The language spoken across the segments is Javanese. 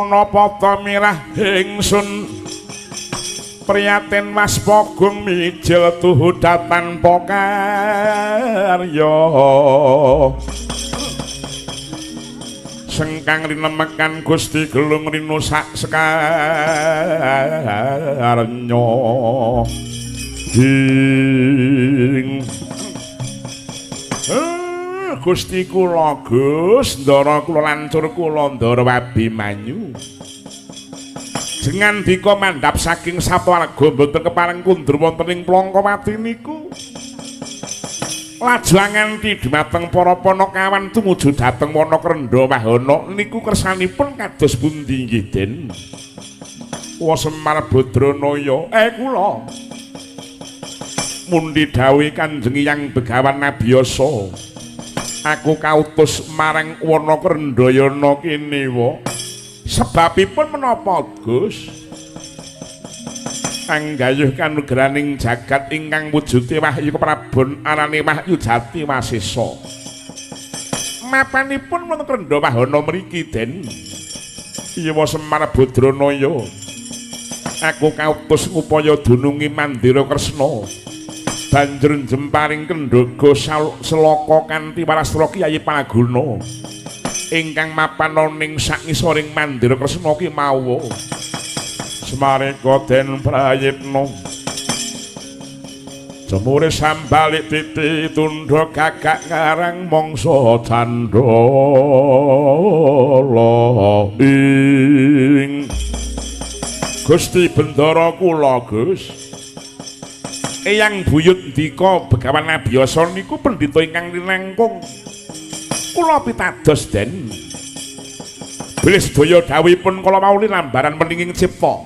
Ana pata mirah ingsun priyatin waspagung mijil tuhu tanpa karya sengkang rinemekan Gusti Gelung rinu sak sekarnya ing Gusti kula Gus ndara kula lancur kula ndara Abimanyu jengandika mandhap saking sawarga mboten kepareng kundur wonten ing Plangkawati niku laju nganti dhumateng para panakawan tumuju dhateng wana Krendha Wahana niku kersanipun kados pundi nggih Den? Wa Semar Badranaya kula mundi dawuh Kanjeng Hyang Begawan Nabiyasa aku kautus marang wana Krendhayana kene wa sebabipun menapa Gus? Anggayuh kanugraning jagat ingkang wujude wahyu keprabon arane Wahyu Jati Wasesa. Mapanipun wonten Krendha Wahana mriki Den. Iya Semar Badranaya. Aku kautus ngupaya dunungi Mandira Kresna. Banjur jemparing kendhaga selaka kanthi warastra Kyai Palaguna. Ingkang mapan ning sak ngisoring Mandira Kresna ki mawa. Semareka den prayitna jemure sambalik titi tundha gagak karang mangsa candala ing Gusti Bendara kula Gus Eyang Buyut ndika Begawan Abiyasa niku pendhita ingkang linangkung kula pitados Den bilih sedaya dawuhipun kala wau lambaran meninging cipta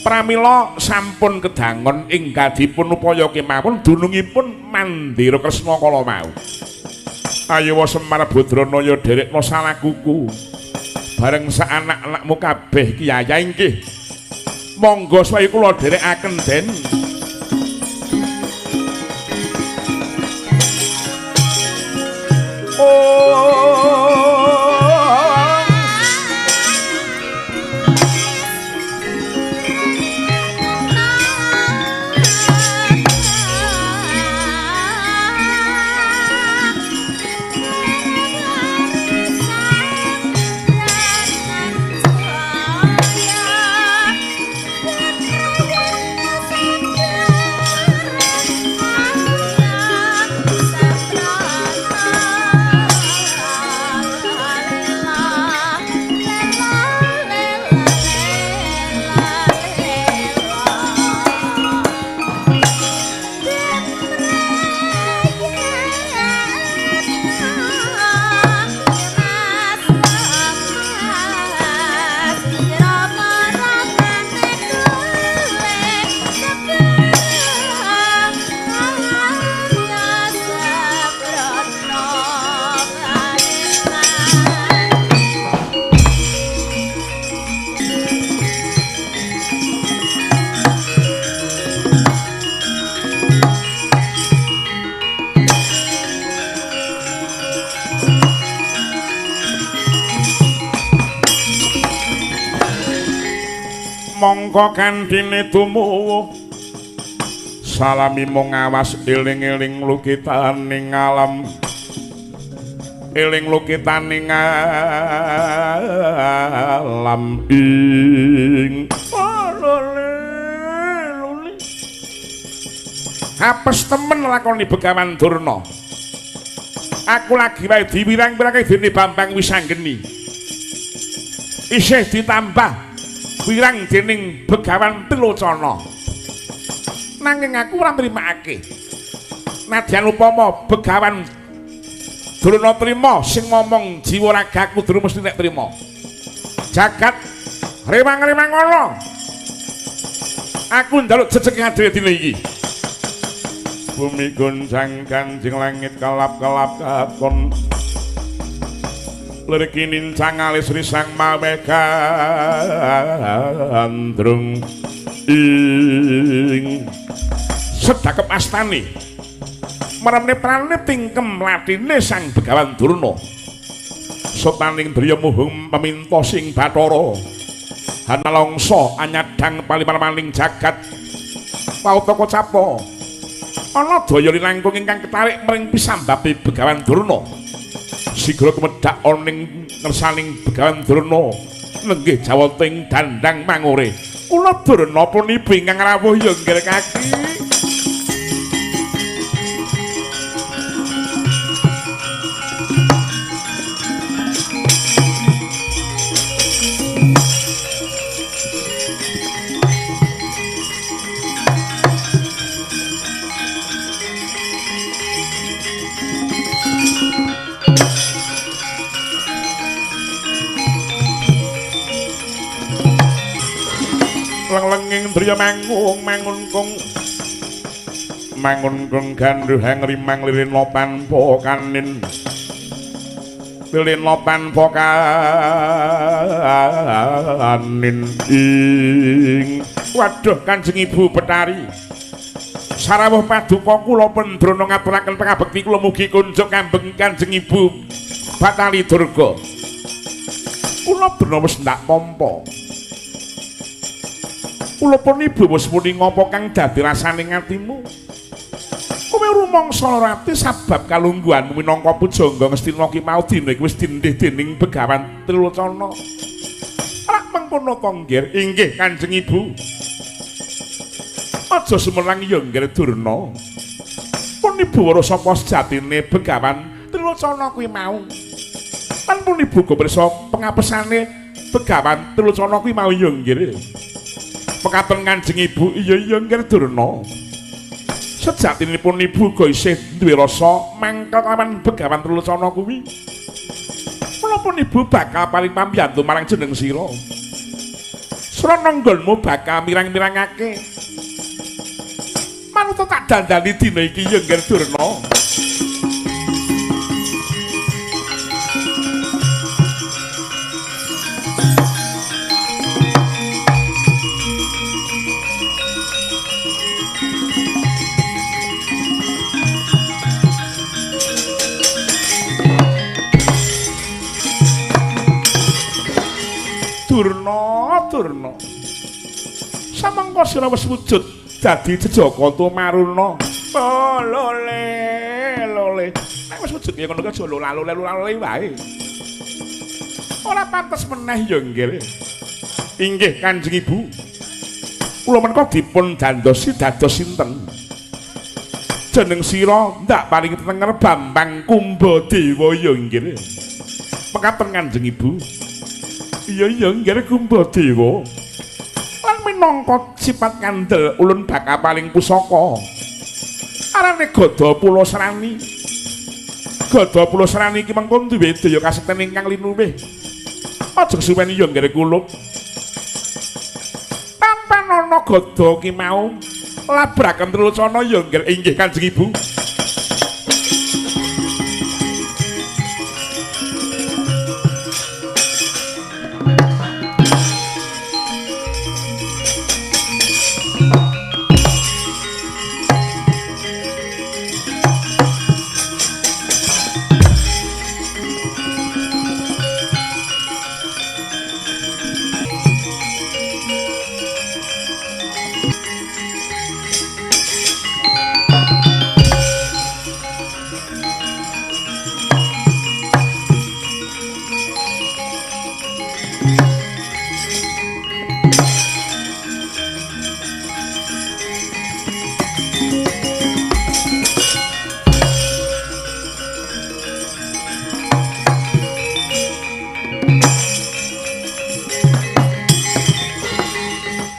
pramila sampun kedangon ing gadipun upaya kemawon dunungipun Mandira Kresna kala wau. Ayo Semar Badranaya derekna salakuku bareng sak anak-anakmu kabeh kiyaya inggih. Monggo sae kula dherekaken Den. Mongko kandhine tumuwuh salami mung awas eling-eling lukitaning alam eling lukitaning alam ing apes temen lakoni Begawan Durna aku lagi wae diwirang-wirangke dene Bambang Wisanggeni isih ditambah wirang dening Begawan Trilocana nanging aku ora nrimakake nadyan upama Begawan Durna trima sing ngomong jiwa ragaku durung mesti nek trima jagat rewang-rewang ana aku njaluk jejeg ngadhe dina iki bumi goncang kanjeng langit kelap-kelap katon liriki nincang alis risang mawe gandrung ing sedakep astane meremne prane tingkem latine Sang Begawan Durna sotaning driya muhung peminta sing bathara Hanalongsa anyadang palimarmaning jagat. Pautaka capa. Ana daya linangkung ingkang ketarik mring pisambape Begawan Durna. Sigra kemedhak ana ing ngersaning Begawan Durna nenggih jawata ing dandang mangure. Kula Durna puniba ingkang rawuh ya nggih kaki. Lenging driya mangung mangunkung mangunkung gandhuhang rimang lilina tanpa kanin lilina tanpa kanin ing waduh Kanjeng Ibu Betari sarawuh paduka kula Pendrona ngaturaken pangabekti kula mugi kunjuk kambeng Kanjeng Ibu Batali Durga kula Durna wis ndak tampa. Kula pun ibu wis muni ngapa kang dadi rasane atimu. Kowe rumangsa rati sabab kalungguhanmu minangka pujangga Ngastina ki mau dina iki wis dindih dening Begawan Trilocana. Rak mengkono to nggih? Inggih Kanjeng Ibu. Aja sumelang ya nggih Durna. Pun ibu weruh sapa sejatine Begawan Trilocana kuwi mau. Lan pun ibu go pirsa pengapesane Begawan Trilocana kuwi mau ya nggih. Mekaten Kanjeng Ibu, iya iya nggih Durna. Sejatinipun ibu uga isih duwe rasa mangkel lawan Begawan Trilocana kuwi. Mula pun ibu bakal paring pambiyantu marang jeneng sira. Srana nggonmu bakal mirang-mirangake. Manut tak dandani dina iki ya nggih Durna. Durna, Durna. Samangka sira wis wujud dadi jejaka tumaruna. Oh, lole, lole. Nek wis wujud ya ngono ki aja lolale wae. Ora pantes meneh ya nggih. Inggih Kanjeng Ibu. Kula menika dipun dandosi dados sinten? Jeneng sira ndak paring tetenger Bambang Kumbadewa ya nggih. Mekaten Kanjeng Ibu. Iya iya nggih Kumbadewa. Lan minangka sipat kandel ulun bakal paling pusaka. Arane Gada Pulasrani. Gada Pulasrani iki mengko duwe daya kasekten ingkang linuwih. Aja kesuwen ya nggih kulup. Tanpa ana gada ki mau labraken Trilocana ya nggih inggih Kanjeng Ibu.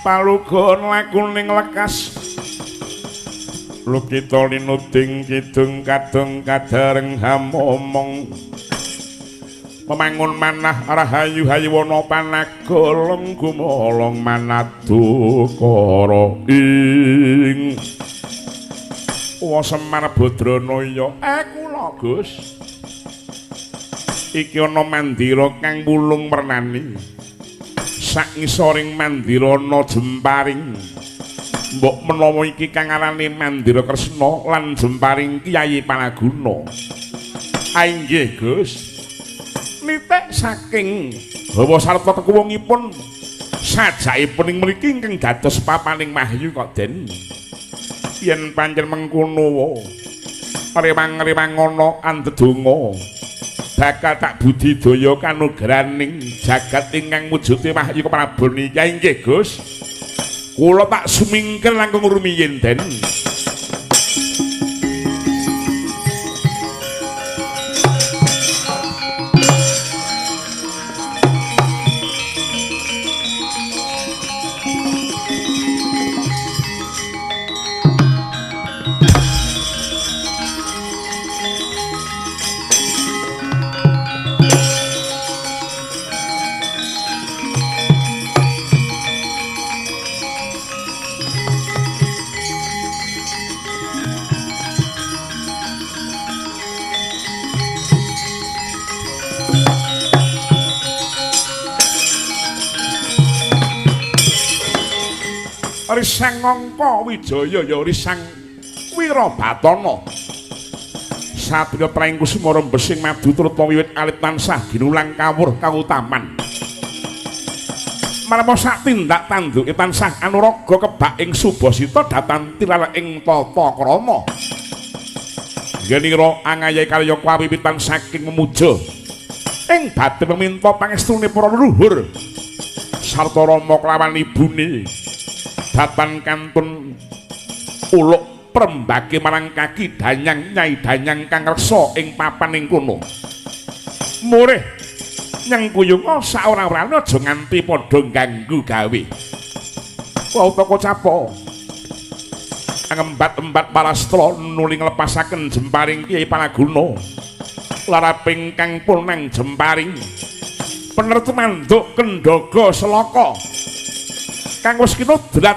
Palugon lakuning lekas lukita linuding kidung kadung kadareng hamomong memangun manah rahayu hayuwana panagolong gumolong manadukara ing wa Semar Badranaya. Kula Gus iki ana mandira kang wulung wernani. Sak ngisoring mandira ana jemparing. Mbok menawa iki kang arane Mandira Kresna lan jemparing Kyai Palaguna. Inggih Gus. Nitik saking hawa sarta kekuwungipun Sajakipun ing mriki ingkang dados papaning wahyu kok Den. Yen pancen mengkono rewang-rewang ana andedonga bakal tak budidaya kanugraning jagat ingkang mujude wahyu keprabon iki. Inggih Gus. Kula tak sumingkir langkung rumiyin Den. Risang Angka Wijaya ya Risang Wirabatana. Satriya Praing Kusuma rembesing madu turta wiwit alit tansah ginulang kawruh kautaman. Marma sak tindak tanduke tansah anuraga kebak ing subasita datan tilar ing tata krama. Ngenira angayahi karya kawiwitan saking memuja ing batin meminta pangestune para leluhur sarta rama kelawan ibune. Datan kantun uluk prembake marang kaki danyang nyai danyang kang reksa ing papan ing kono. Murih nyengkuyunga saora-orane aja nganti padha ganggu gawe. Wautaka capa ngembat-embat parastra nuli nglepasaken jemparing Kyai Palaguna. Laraping kang punang jemparing pener tumanduk kendhaga selaka. Kang wis kinodrat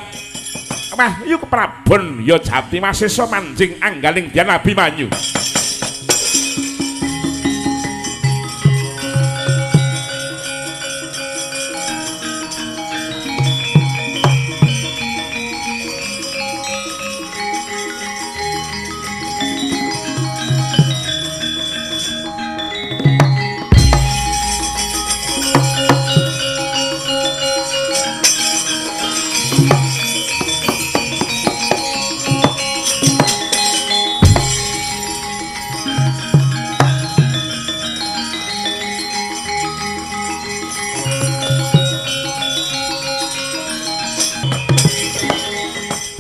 wahyu keprabon ya jati masesa manjing anggaling Dyan Abimanyu.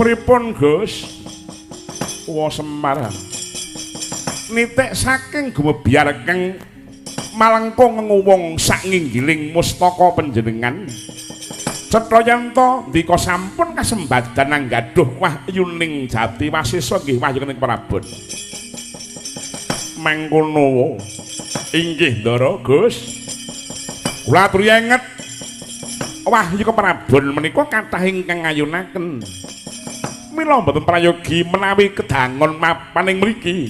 Pripun Gus? Wa Semar. Nitik saking gumebyar kang malengkung nguwung sak nginggiling mustaka panjenengan. Cetha yanta ndika sampun kasembadan anggaduh wahyuning jati wasesa nggih wahyuning Prabon. Mangkono inggih Ndara Gus. Kula aturi enget wahyu keprabon menika kathah ingkang ngayunaken. Mila mboten prayogi menawi kedangon mapan ing mriki.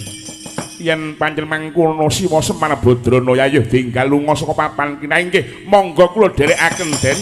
Yen pancen mangkono Siwa Semar Badrana yayuh tinggal lunga saka papan kina inggih monggo kula dherekaken Den.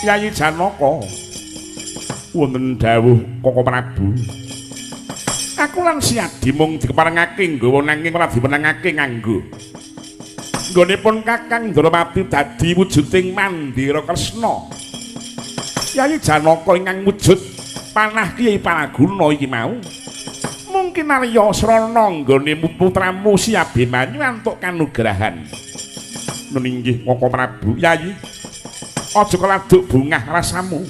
Yayi Janaka wonten dawuh Koko Prabu. Aku lan Siadi mung dikeparengake nggawa nanging ora diwenangake nganggo. Nggonipun Kakang Ndrawati dadi wujuding Mandira Kresna. Yayi Janaka ingkang wujud panah Kyai Palaguna iki mau mungkin Arya srana nggone putramu Si Abimanyu antuk kanugrahan. Meninggih Koko Prabu. Yayi, aja keladuk bungah rasamu.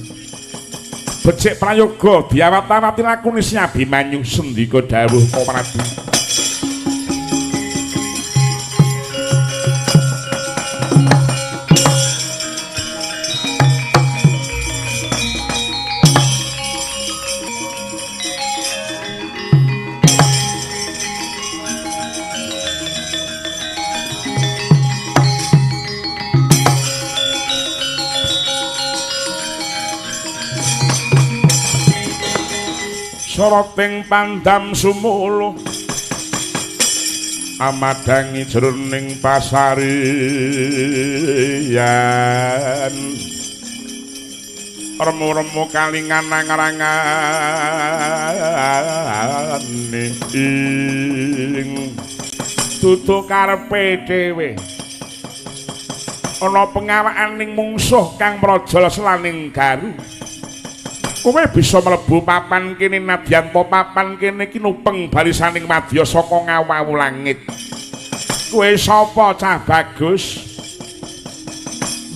Becik prayoga diawat-awati lakune Si Abimanyu, sendika dawuh Koko Prabu. Soroting pandam sumuluh amadangi jroning pasarian remu-remu kalingan angrangane ing dudu karepe dhewe ana pengawakaning mungsuh kang mrojol selaning garu. Kowe bisa mlebu papan kene nadyan ta papan kene iki nupeng barisaning madya saka ngawawu langit. Kowe sapa cah bagus?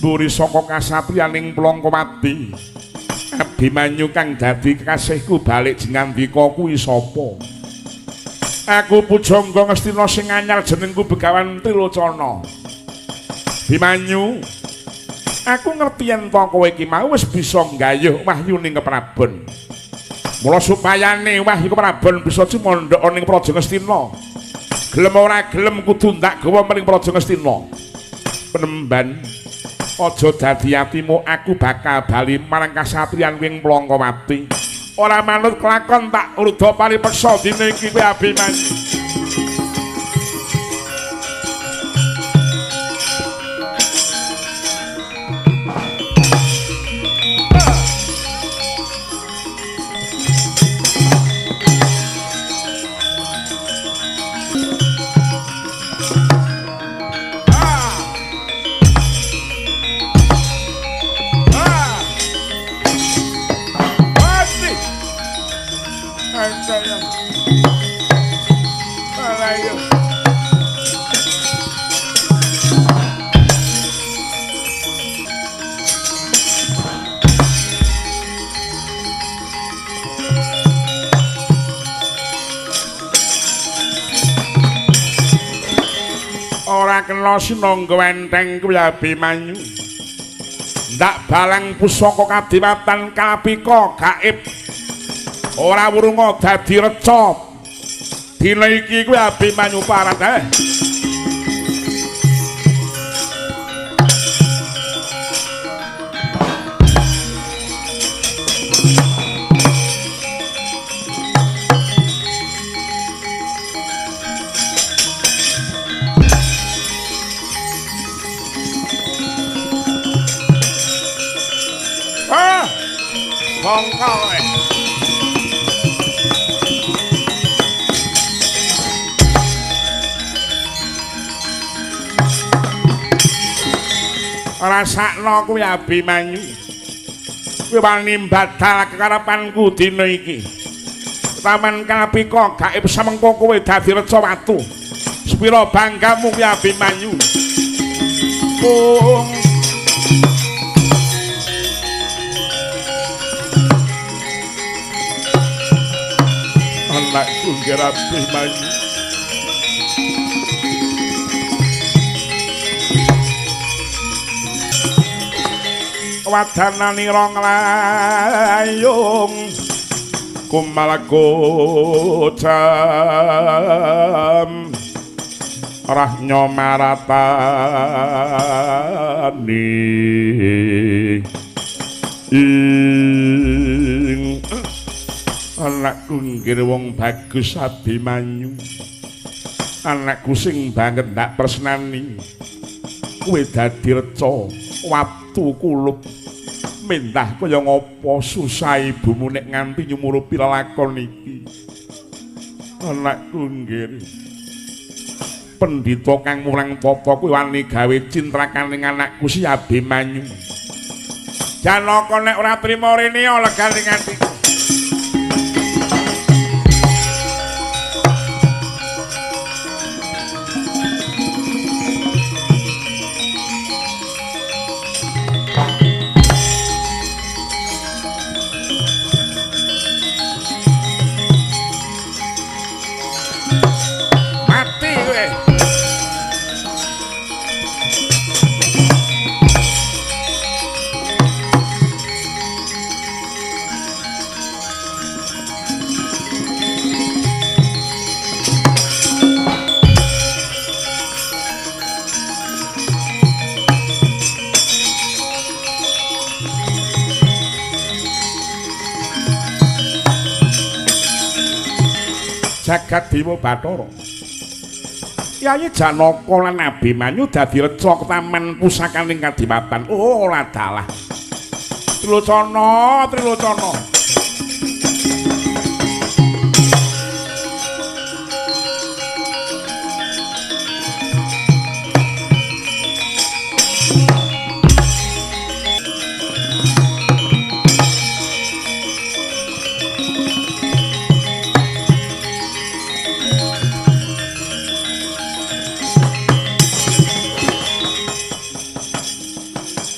Mburi saka kasatriyaning Plangkawati. Abimanyu kang dadi kekasihku balik jengandika kuwi sapa? Aku pujangga Ngastina sing anyar jenengku Begawan Trilocana. Bimanyu, aku ngerti yen to kowe iki mau wis bisa nggayuh wahyuning keprabon. Mula supayane wahyu keprabon bisa cumandhaka ning Praja Ngastina. Gelem ora gelem kudu ndak gawa maring Praja Ngastina. Penemban, aja dadi atimu, aku bakal bali marang kasatriyan ing Plangkawati. Ora manut kelakon tak rudha paripeksa dina iki kowe Abimanyu. Ora kena sinangga enteng kuwi Abimanyu. Ndak balang pusaka kadiwatan kalapika gaib. Ora wurunga dadi reca. Dina iki kuwi Abimanyu parat Bongkol. Rasakno kuwi Abimanyu. Kuwi wani mbadal kekarepanku dina iki. Taman Kalapika gaib samengko kowe dadi reca watu. Sepira banggamu kuwi Abimanyu. Pung anakku nggih Abimanyu. Wadanane rong layung kumal kocam rahnyo maratani ing anakku nggih wong bagus Abimanyu. Anakku sing banget ndak tresnani. Kowe dadi reca watu kulup mentah kaya ngapa susah ibumu nek nganti nyumurupi lelakon iki. Anakku nggih pendhita kang mulang tata kuwi wani gawe cintrakaning anakku si Abimanyu. Janaka nek ora trima rene leganing atiku. Jagat Dewa Bathara. Yayi Janaka lan Abimanyu dadi reca taman pusakaning kadipaten. Oh, ora dalah. Trilocana, Trilocana.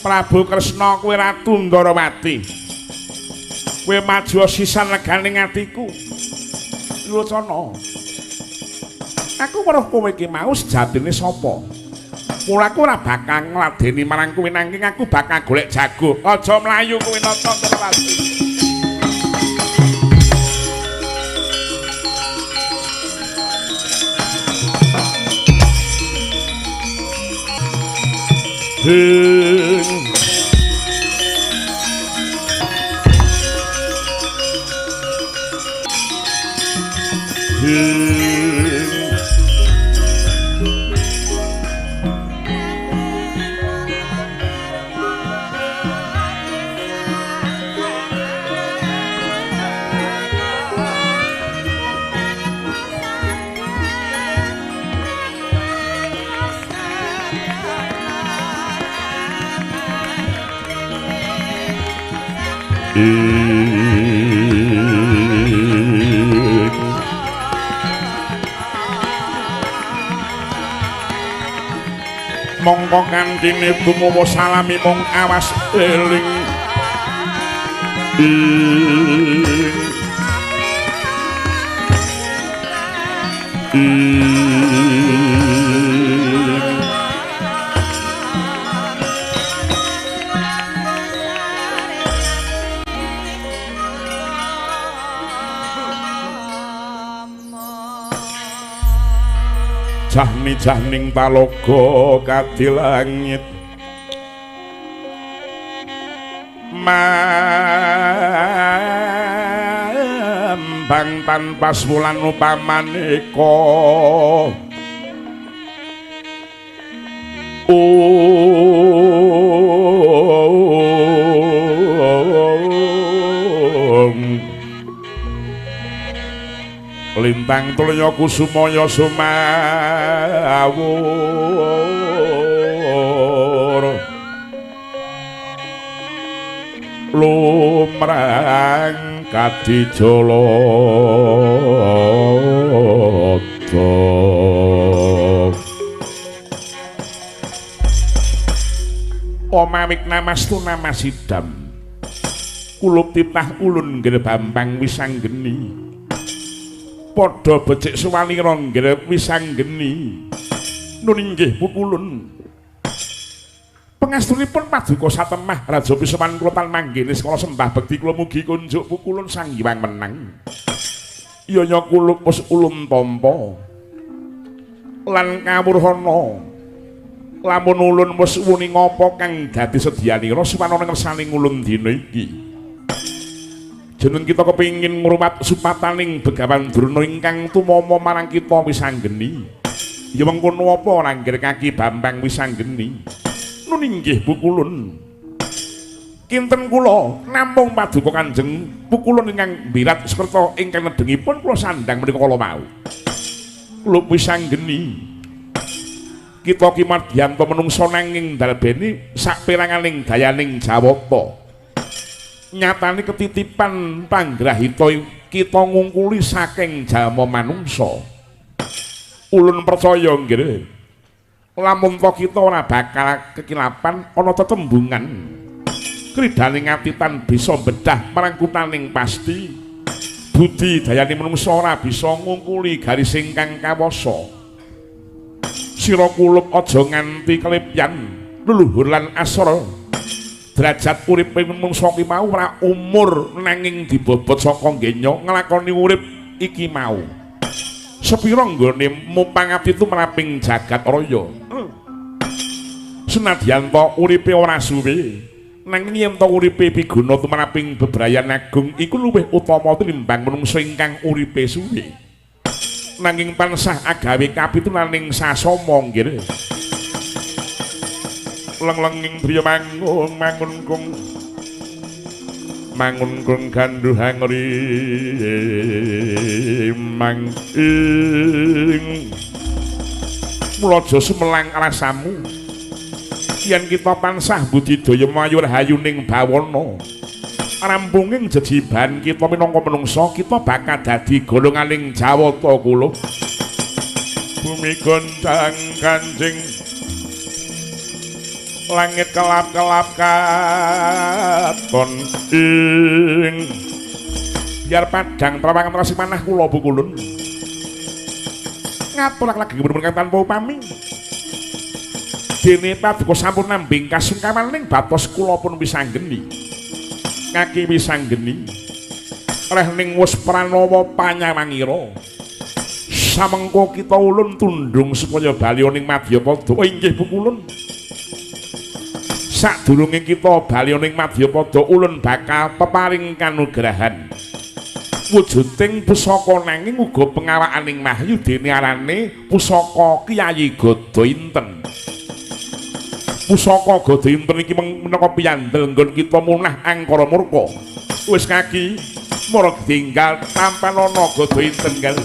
Prabu Kresna kowe Ratu Ndorowati. Kowe maju sisan leganing atiku. Trilocana. Aku weruh kowe iki mau sejatine sapa? Mula aku ora bakal ngladeni marang kowe nanging aku bakal golek jago. Aja mlayu kowe Nata Ndorowati. Mongko kantine tumowo salami mung awas eling. Jahni-jahning talaga kadilangit mambang tanpa swulan upamaneka. Lintang tulya kusumaya sumawur lumrang kadijalada. Oma wiknamastu namasidam kulup titah ulun nggih Bambang Wisanggeni. Padha becik suwalira nggih Wisanggeni. Nun inggih pukulun. Pangestunipun paduka satemah raja pisoman kula tan manggene sekala sembah bekti kula mugi kunjuk pukulun Sang Hyang menang. Yaya kulup wis ulun tampa lan kawruhana. Lamun ulun wis wuni ngapa kang dadi sedyanira suwanana ngersane ngulun dina iki. Jeneng kita kepingin ngrumat supataning Begawan Durna ingkang tumama marang kita Wisanggeni. Ya mengkono apa ranggir kaki Bambang Wisanggeni. Nun inggih pukulun. Kinten kula namung paduka Kanjeng pukulun ingkang mbirat sekerta ingkang nedengipun kula sandhang menika kala mau. Kula Wisanggeni. Kita ki madyanto menungsa nanging dalbeni saperanganing dayaning Jawata. Nyatane ketitipan panggrahita kita ngungkuli saking jalma manungsa. Ulun percaya nggih. Lamun ta kita ora bakal kekilapan ana tetembungan. Kridhaning ati tan bisa bedah marang kutaning pasti. Budi dayane manungsa ora bisa ngungkuli garis ingkang kawasa. Sira kulup aja nganti kelepyan leluhur lan asra. Derajat uripe manungsa ki mau ora umur nanging dibobot saka genya nglakoni urip iki mau. Sepira nggone mupangati tumraping jagat raya. Senadyan ta uripe ora suwe, nanging yen ta uripe piguna tumraping bebrayan agung iku luwih utama tinimbang manungsa ingkang uripe suwe. Nanging tansah agawe kapitunaning sasama nggih. Leng-lenging priya mangun mangun kung mangun kung ganduhang rimang ing. Mula aja sumelang rasamu yen kita tansah budidaya mayu rahayu ning bawana. Rampunging jejiban kita minangka menungsa, kita bakal dadi golonganing Jawata kula. Bumi goncang kanjing, langit kelap-kelap katon ing. Biar padang trawangan rasi manah kula bukulun. Ngatur lagi bener tanpa upami. Dene paduka sampun nambing kasungkaman ning batos kula pun wisanggeni. Kaki wisanggeni. Reh ning wus pranawa panyawangira. Samengko kita ulun tundung supaya bali ning Madyapada. Oh inggih bukulun. Sadurunge kita bali ning Madyapada ulun bakal peparing kanugrahan. Wujuding pusaka nanging uga pengawakaning Mahyu dene arane pusaka Kyai Gada Inten. Pusaka Gada Inten iki minangka piyandel nggon kita munah angkara murka. Wis kaki mara tinggal tampanana Gada Inten kal.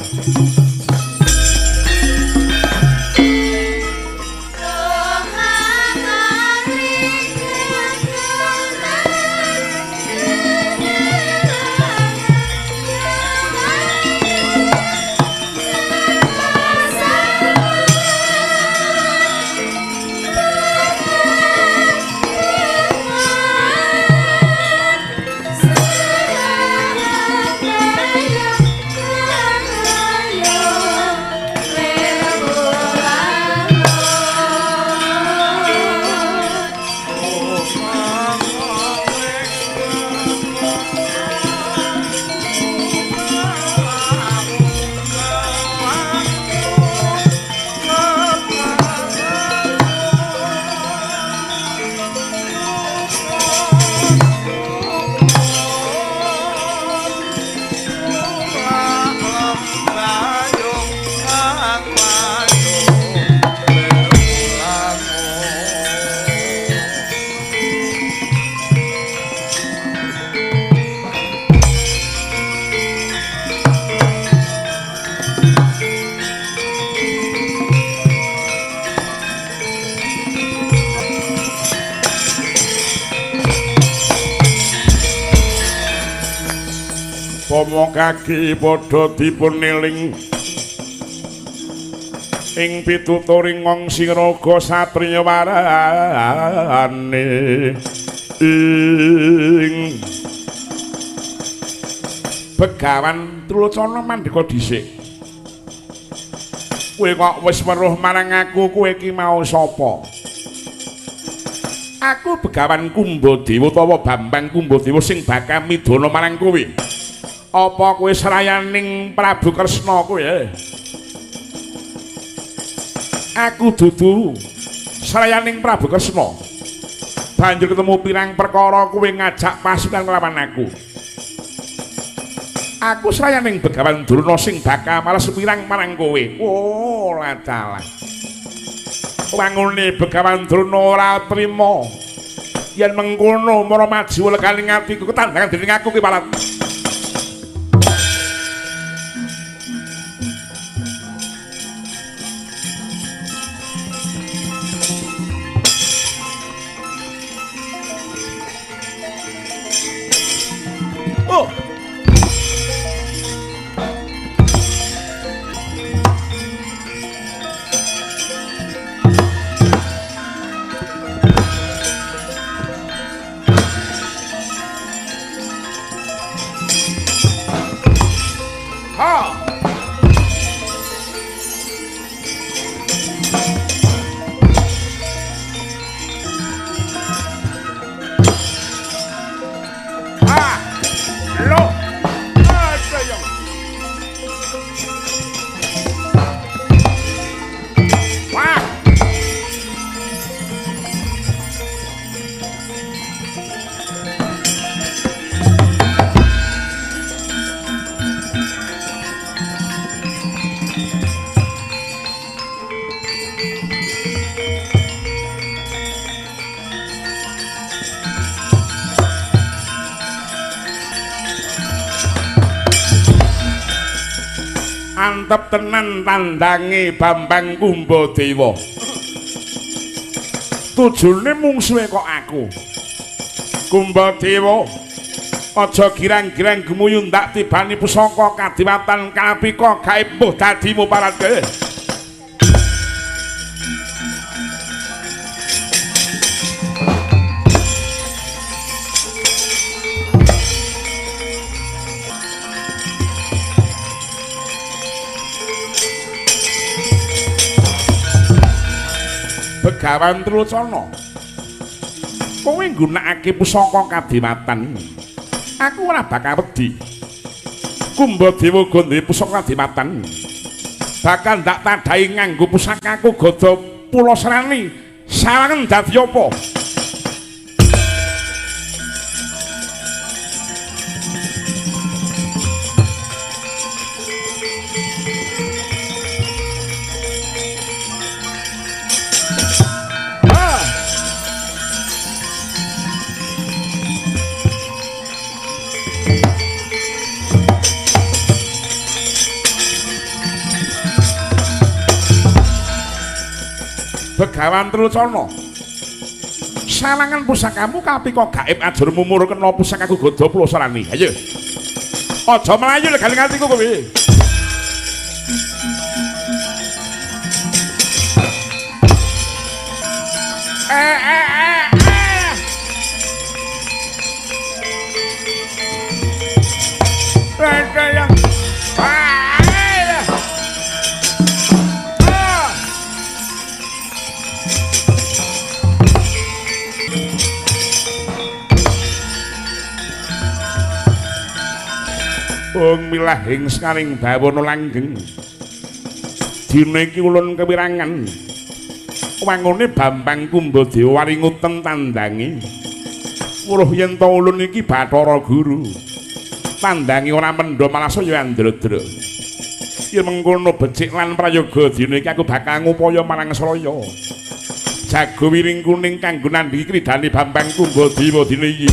Pomo kaki padha dipun eling ing pituturing wong sing raga satriya warane ing Begawan Trulocana mandeka dhisik. Kowe kok wis weruh marang aku, kowe iki mau sapa? Aku Begawan Kumbadewa utawa Bambang Kumbadewa sing bakal midana marang kowe. Apa kowe srayaning Prabu Kresna kowe? Aku dudu srayaning Prabu Kresna. Banjur ketemu pirang perkara kowe ngajak pasukan nglawan aku. Aku srayaning Begawan Durna sing bakal males pirang marang kowe. Oh, ladalah. Wangune Begawan Durna ora trima. Yen mengkono mara maju lekaning atiku ketandangan dening aku ki parat. Oh. Antep tenan tandange Bambang Kumbadewa. Tujune mungsuhe kok aku. Kumbadewa, aja girang-girang gumuyu ndak tibani pusaka kadiwatan kalpika gaib mbuh dadimu parade. Begawan Trilocana, kowe nggunakake pusaka kadiwatan, aku ora bakal wedi. Kumbadewa uga duwe pusaka kadiwatan, bakal ndak tadahi nganggo pusakaku Gada Pulasrani. Sawangen dadi apa? Begawan Trilocana, sawangan pusakamu kapika gaib ajur mumur kena pusakaku Gada Pulasrani. Ayo, aja mlayu legaling atiku kowe. Wong milahing sekaring bawana langgeng. Dina iki ulun kewirangan. Wangune Bambang Kumbadewa waringuten tandange. Weruh yen ta ulun iki Bathara Guru. Tandange ora mendha malah saya androdro. Yen mengkono becik lan prayoga dina iki aku bakal ngupaya marang Sraya. Jago wiring kuning kanggo nandhingi kridane Bambang Kumbadewa dina iki.